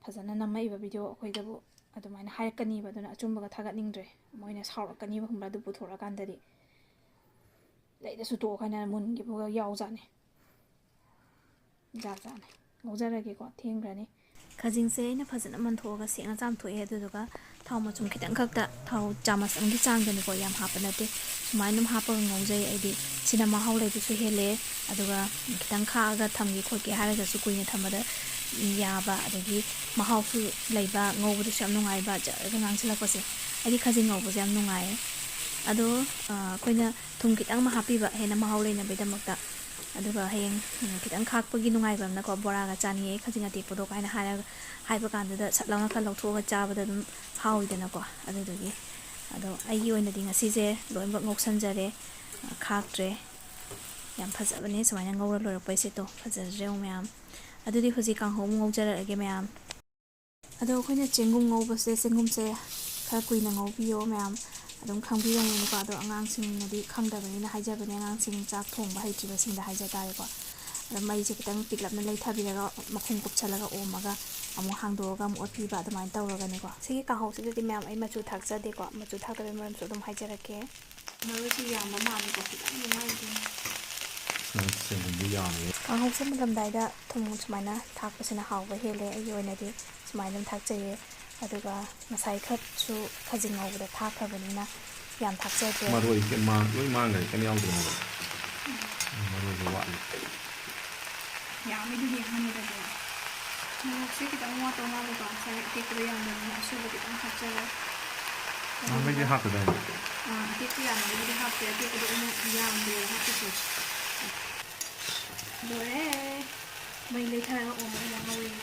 ꯐꯖꯅ ꯅꯝꯃꯛꯏꯕ ꯚꯤꯗꯤꯑꯣ ꯑꯩꯈꯣꯏꯗꯕꯨ ꯑꯗꯨꯃꯥꯏꯅ ꯍꯥꯏꯔꯛꯀꯅꯤꯕ꯫ ꯑꯗꯨꯅ ꯑꯆꯨꯝꯕꯒ ꯊꯥꯒꯠꯅꯤꯡꯗ꯭ꯔꯦ꯫ ꯃꯣꯏꯅ ꯁꯥꯎꯔꯛꯀꯅꯤꯕ, ꯈꯪꯕ꯭ꯔꯥ? ꯑꯗꯨ ꯄꯨꯊꯣꯔꯛꯑꯀꯥꯟꯗꯗꯤ ꯂꯩꯗꯁꯨ ꯇꯣꯛꯑꯣ ꯍꯥꯏꯅ ꯃꯨꯟꯈꯤꯕꯒ ꯌꯥꯎꯖꯥꯠꯅꯤ꯫ ꯖꯥꯠ ꯖꯥꯠꯅꯤ꯫ ꯉꯧꯖꯔꯒꯦꯀꯣ, ꯊꯦꯡꯈ꯭ꯔꯅꯤ꯫ ꯈꯥꯖꯤꯡꯁꯦ ꯑꯩꯅ ꯐꯖꯅ ꯃꯟꯊꯣꯛꯑꯒ ꯁꯦꯡꯅ ꯆꯥꯝꯊꯣꯛꯑꯦ꯫ ꯑꯗꯨꯗꯨꯒ ꯊꯥꯎ ꯃꯆꯨꯝ ꯈꯤꯇꯪꯈꯛꯇ, ꯊꯥꯎ ꯆꯥꯃꯁ ꯑꯃꯒꯤ ꯆꯥꯡꯗꯅꯤꯀꯣ, ꯌꯥꯝ ꯍꯥꯞꯄ ꯅꯠꯇꯦ꯫ ꯁꯨꯃꯥꯏꯅ ꯑꯗꯨꯝ ꯍꯥꯞꯄꯒ ꯉꯧꯖꯩ ꯑꯩꯗꯤ꯫ ꯁꯤꯅ ꯃꯍꯥꯎ ꯂꯩꯕꯁꯨ ꯍꯦꯜꯂꯦ, ꯑꯗꯨꯒ ꯈꯤꯇꯪ ꯈꯥꯛꯑꯒ ꯊꯝꯒꯦ ꯈꯣꯠꯀꯦ ꯍꯥꯏꯔꯒꯁꯨ ꯀꯨꯏꯅ ꯊꯝꯕꯗ ꯌꯥꯕ, ꯑꯗꯒꯤ ꯃꯍꯥꯎꯁꯨ ꯂꯩꯕ, ꯉꯧꯕꯗꯁꯨ ꯌꯥꯝ ꯅꯨꯡꯉꯥꯏꯕ, ꯖꯔꯒ ꯉꯥꯡꯁꯤꯜꯂꯛꯄꯁꯦ꯫ ꯑꯩꯗꯤ ꯈꯥꯖꯤꯡ ꯉꯧꯕꯁꯦ ꯌꯥꯝ ꯅꯨꯡꯉꯥꯏꯌꯦ꯫ ꯑꯗꯣ, ꯑ, ꯑꯩꯈꯣꯏꯅ ꯊꯨꯝ ꯈꯤꯇꯪ ꯑꯃ ꯍꯥꯞꯄꯤꯕ, ꯍꯦꯟꯅ ꯃꯍꯥꯎ ꯂꯩꯅꯕꯒꯤꯗꯃꯛꯇ꯫ ꯑꯗꯨꯒ ꯍꯌꯦꯡ, ꯎꯝ, ꯈꯤꯇꯪ ꯈꯥꯛꯄꯒꯤ ꯅꯨꯡꯉꯥꯏꯕ ꯑꯃꯅꯀꯣ, "ꯕꯣꯔꯥꯒ ꯆꯥꯅꯤꯡꯉꯦ ꯈꯥꯖꯤꯡ ꯑꯇꯦꯛꯄꯗꯣ" ꯀꯥꯏꯅ ꯍꯥꯏꯔꯒ, ꯍꯥꯏꯕ ꯀꯥꯟꯗꯨꯗ ꯁꯠ ꯂꯥꯎꯅ ꯈꯔ ꯂꯧꯊꯣꯛꯑꯒ ꯆꯥꯕꯗ ꯑꯗꯨꯝ ꯍꯥꯎꯋꯤꯗꯅꯀꯣ꯫ ꯑꯗꯨꯗꯨꯒꯤ꯫ ꯑꯗꯣ ꯑꯩꯒꯤ ꯑꯣꯏꯅꯗꯤ ꯉꯁꯤꯁꯦ ꯂꯣꯏꯅꯃꯛ ꯉꯧꯁꯟꯖꯔꯦ, ꯈꯥꯛꯇ꯭ꯔꯦ꯫ ꯌꯥꯝ ꯐꯖꯕꯅꯦ ꯁꯨꯃꯥꯏꯅ ꯉꯧꯔ ꯂꯣꯏꯔꯛꯄꯩꯁꯦ꯫ ꯇꯣ, ꯐꯖꯗ꯭ꯔꯦ ꯌꯦꯡꯉꯨ ꯃꯌꯥꯝ꯫ ꯑꯗꯨꯗꯤ ꯍꯧꯖꯤꯛ ꯀꯥꯡꯍꯧ ꯑꯃꯨꯛ ꯉꯧꯖꯔꯛꯑꯒꯦ ꯃꯌꯥꯝ꯫ ꯑꯗꯣ ꯑꯩꯈꯣꯏꯅ ꯆꯦꯡꯒꯨꯝ ꯉꯧꯕꯁꯦ, ꯆꯦꯡꯒꯨꯝꯁꯦ ꯈꯔ ꯀꯨꯏꯅ ꯉꯧꯕꯤꯌꯣ ꯃꯌꯥꯝ꯫ ꯑꯗꯨꯝ ꯈꯪꯕꯤꯔꯝꯒꯅꯤꯀꯣ꯫ ꯑꯗꯣ ꯑꯉꯥꯡꯁꯤꯡꯅꯗꯤ ꯈꯪꯗꯕꯅꯤꯅ ꯍꯥꯏꯖꯕꯅꯦ, ꯑꯉꯥꯡꯁꯤꯡ ꯆꯥꯛ ꯊꯣꯡꯕ ꯍꯩꯇ꯭ꯔꯤꯕꯁꯤꯡꯗ ꯍꯥꯏꯖ ꯇꯥꯔꯦꯀꯣ꯫ ꯑꯗꯣ ꯃꯩꯁꯦ ꯈꯤꯇꯪ ꯄꯤꯛꯂꯞꯅ ꯂꯩꯊꯕꯤꯔꯒ, ꯃꯈꯨꯝ ꯀꯨꯞꯁꯜꯂꯒ ꯑꯣꯝꯃꯒ ꯑꯃꯨꯛ ꯍꯥꯡꯗꯣꯛꯑꯒ ꯑꯃꯨꯛ ꯑꯣꯠꯄꯤꯕ, ꯑꯗꯨꯃꯥꯏꯅ ꯇꯧꯔꯒꯅꯤꯀꯣ꯫ ꯁꯤꯒꯤ ꯀꯥꯡꯍꯧꯁꯤꯗꯗꯤ ꯃꯌꯥꯝ ꯑꯩ ꯃꯆꯨ ꯊꯥꯛꯆꯗꯦꯀꯣ꯫ ꯃꯆꯨ ꯊꯥꯛꯇꯕꯒꯤ ꯃꯔꯝꯁꯨ ꯑꯗꯨꯝ ꯍꯥꯏꯖꯔꯛꯀꯦ꯫ ꯃꯔꯣꯏꯁꯤ ꯌꯥꯝꯕ ꯃꯥꯜꯂꯤꯀꯣ, ꯈꯤꯇꯪꯗꯤ ꯉꯥꯏꯒꯦ꯫ ꯁꯦꯡꯕꯨꯝꯗꯤ ꯌꯥꯝꯃꯦ꯫ ꯀꯥꯡꯍꯧꯁꯦ ꯃꯨꯜꯂꯝꯗꯥꯏꯗ ꯊꯨꯝ ꯁꯨꯃꯥꯏꯅ ꯊꯥꯛꯄꯁꯤꯅ ꯍꯥꯎꯕ ꯍꯦꯜꯂꯦ꯫ ꯑꯩꯒꯤ ꯑꯣꯏꯅꯗꯤ ꯁꯨꯃꯥꯏꯅ ꯑꯗꯨꯝ ꯊꯥꯛꯆꯩꯌꯦ꯫ ꯑꯗꯨꯒ ꯉꯁꯥꯏ ꯈꯔꯁꯨ ꯈꯥꯖꯤꯡ ꯉꯧꯕꯗ ꯊꯥꯛꯈ꯭ꯔꯕꯅꯤꯅ ꯌꯥꯝ ꯊꯥꯛꯆꯗ꯭ꯔꯦ꯫ ꯃꯔꯣꯏ ꯀꯩꯝ ꯃꯥꯡ-, ꯂꯣꯏ ꯃꯥꯡꯈ꯭ꯔꯦ, ꯀꯩꯝ ꯌꯥꯎꯗ꯭ꯔꯦ ꯃꯔꯣꯏ꯫ ꯃꯔꯣꯏꯁꯦ ꯋꯥꯠꯂꯤ꯫ ꯌꯥꯝꯃꯤꯗꯨꯗꯤ ꯑꯍꯥꯟꯕꯗꯗꯤ꯫ ꯃꯣꯔꯣꯛꯁꯦ ꯈꯤꯇꯪ ꯋꯥꯠꯇꯧ ꯃꯥꯜꯂꯦꯀꯣ, ꯉꯁꯥꯏ ꯑꯇꯦꯛꯄꯗꯣ ꯌꯥꯝꯗꯕꯅꯤꯅ ꯑꯁꯨꯕ ꯈꯤꯇꯪ ꯍꯥꯞꯆꯔꯦ꯫ ꯅꯍꯥꯟꯈꯩꯗꯤ ꯑꯗꯨꯒ ꯍꯥꯞꯇꯗꯥꯏꯅꯦ? ꯑꯥ, ꯑꯇꯦꯛꯄ ꯌꯥꯝꯃꯒꯕꯨꯗꯤ ꯍꯥꯞꯇꯦ, ꯑꯇꯦꯛꯄꯗꯣ ꯑꯩꯅ ꯌꯥꯝꯗꯦꯅ ꯍꯥꯞꯄꯤꯁꯦ꯫ ꯂꯣꯏꯔꯦ꯫ ꯃꯩ ꯂꯩꯊꯔꯒ ꯑꯣꯝꯃꯒ ꯉꯧꯔꯤꯅꯤ꯫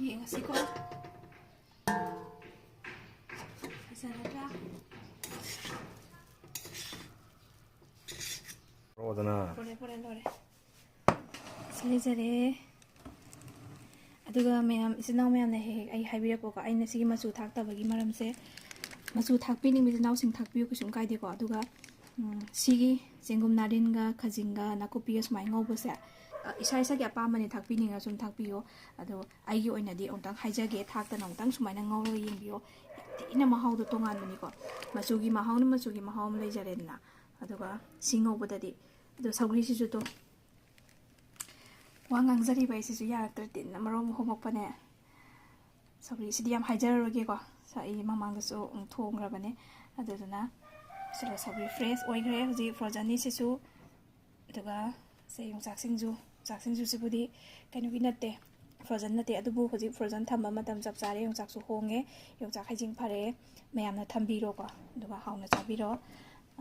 ꯌꯦꯡꯉꯁꯤꯀꯣ꯫ ꯐꯖꯔꯗ꯭ꯔꯥ? ꯂꯣꯏꯔꯦ, ꯂꯣꯏꯔꯦ꯫ ꯁꯤ ꯂꯩꯖꯔꯦ꯫ ꯑꯗꯨꯒ ꯃꯌꯥꯝ, ꯏꯆꯤꯟ ꯏꯅꯥꯎ ꯃꯌꯥꯝꯅ ꯍꯦꯛ ꯍꯦꯛ ꯑꯩ ꯍꯥꯏꯕꯤꯔꯛꯄꯀꯣ, ꯑꯩꯅ ꯁꯤꯒꯤ ꯃꯆꯨ ꯊꯥꯛꯇꯕꯒꯤ ꯃꯔꯝꯁꯦ, ꯃꯆꯨ ꯊꯥꯛꯄꯤꯅꯤꯡꯕ ꯏꯆꯤꯟ ꯏꯅꯥꯎꯁꯤꯡ ꯊꯥꯛꯄꯤꯌꯨ, ꯀꯩꯁꯨꯝ ꯀꯥꯏꯗꯦꯀꯣ꯫ ꯑꯗꯨꯒ, ꯎꯝ, ꯁꯤꯒꯤ ꯆꯦꯡꯒꯨꯝ ꯅꯥꯔꯤꯟꯒ ꯈꯥꯖꯤꯡꯒ ꯅꯥꯀꯨꯞꯄꯤꯒ ꯁꯨꯃꯥꯏꯅ ꯉꯧꯕꯁꯦ, ꯑ, ꯏꯁꯥ ꯏꯁꯥꯒꯤ ꯑꯄꯥꯝꯕꯅꯦ, ꯊꯥꯛꯄꯤꯅꯤꯡꯉꯁꯨ ꯑꯗꯨꯝ ꯊꯥꯛꯄꯤꯌꯣ꯫ ꯑꯗꯣ ꯑꯩꯒꯤ ꯑꯣꯏꯅꯗꯤ ꯑꯃꯨꯛꯇꯪ ꯍꯥꯏꯖꯒꯦ, ꯊꯥꯛꯇꯅ ꯑꯃꯨꯛꯇꯪ ꯁꯨꯃꯥꯏꯅ ꯉꯧꯔꯒ ꯌꯦꯡꯕꯤꯌꯣ꯫ ꯌꯥꯝ ꯊꯤꯅ ꯃꯍꯥꯎꯗꯣ ꯇꯣꯉꯥꯟꯕꯅꯤꯀꯣ꯫ ꯃꯆꯨꯒꯤ ꯃꯍꯥꯎꯅ ꯃꯆꯨꯒꯤ ꯃꯍꯥꯎ ꯑꯃ ꯂꯩꯖꯔꯦꯗꯅ꯫ ꯑꯗꯨꯒ ꯁꯤ ꯉꯧꯕꯗꯗꯤ, ꯑꯗꯣ ꯁꯧꯒ꯭ꯔꯤꯁꯤꯁꯨ ꯇꯣ-, ꯋꯥ ꯉꯥꯡꯖꯔꯤꯕ ꯑꯩꯁꯤꯁꯨ ꯌꯥꯔꯛꯇ꯭ꯔꯦ, ꯇꯤꯟꯅ ꯃꯔꯣꯟ ꯑꯃ ꯍꯣꯝꯃꯛꯄꯅꯦ꯫ ꯁꯧꯒ꯭ꯔꯤꯁꯤꯗꯤ ꯌꯥꯝ ꯍꯥꯏꯖꯔꯔꯣꯏꯒꯦꯀꯣ, ꯁ-, ꯑꯩ ꯃꯃꯥꯡꯗꯁꯨ, ꯎꯝ, ꯊꯣꯡꯈ꯭ꯔꯕꯅꯦ꯫ ꯑꯗꯨꯗꯨꯅ ꯁꯤꯗ ꯁꯧꯒ꯭ꯔꯤ fresh ꯑꯣꯏꯈ꯭ꯔꯦ ꯍꯧꯖꯤꯛ, frozenꯅꯤ ꯁꯤꯁꯨ꯫ ꯑꯗꯨꯒ ꯁꯦ ꯌꯣꯡꯆꯥꯛ ꯁꯤꯡꯖꯨ, ꯌꯣꯡꯆꯥꯛ ꯁꯤꯡꯖꯨꯁꯤꯕꯨꯗꯤ ꯀꯩꯅꯣꯒꯤ ꯅꯠꯇꯦ, frozen ꯅꯠꯇꯦ, ꯑꯗꯨꯕꯨ ꯍꯧꯖꯤꯛ frozen ꯊꯝꯕ ꯃꯇꯝ ꯆꯞ ꯆꯥꯔꯦ꯫ ꯌꯣꯡꯆꯥꯛꯁꯨ ꯍꯣꯡꯉꯦ, ꯌꯣꯡꯆꯥꯛ ꯍꯩꯖꯤꯡ ꯐꯔꯦ, ꯃꯌꯥꯝꯅ ꯊꯝꯕꯤꯔꯣꯀꯣ, ꯑꯗꯨꯒ ꯍꯥꯎꯅ ꯆꯥꯕꯤꯔꯣ꯫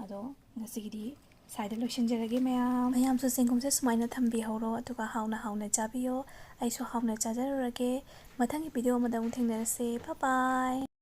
ꯑꯗꯣ ꯉꯁꯤꯒꯤꯗꯤ ꯁ꯭ꯋꯥꯏꯗ ꯂꯣꯏꯁꯤꯟꯖꯔꯒꯦ ꯃꯌꯥꯝ꯫ ꯃꯌꯥꯝꯁꯨ ꯆꯦꯡꯒꯨꯝꯁꯦ ꯁꯨꯃꯥꯏꯅ ꯊꯝꯕꯤꯍꯧꯔꯣ, ꯑꯗꯨꯒ ꯍꯥꯎꯅ ꯍꯥꯎꯅ ꯆꯥꯕꯤꯌꯣ꯫ ꯑꯩꯁꯨ ꯍꯥꯎꯅ ꯆꯥꯖꯔꯨꯔꯒꯦ꯫ ꯃꯊꯪꯒꯤ video ꯑꯃꯗ ꯑꯃꯨꯛ ꯊꯦꯡꯅꯔꯁꯦ꯫ Bye bye꯫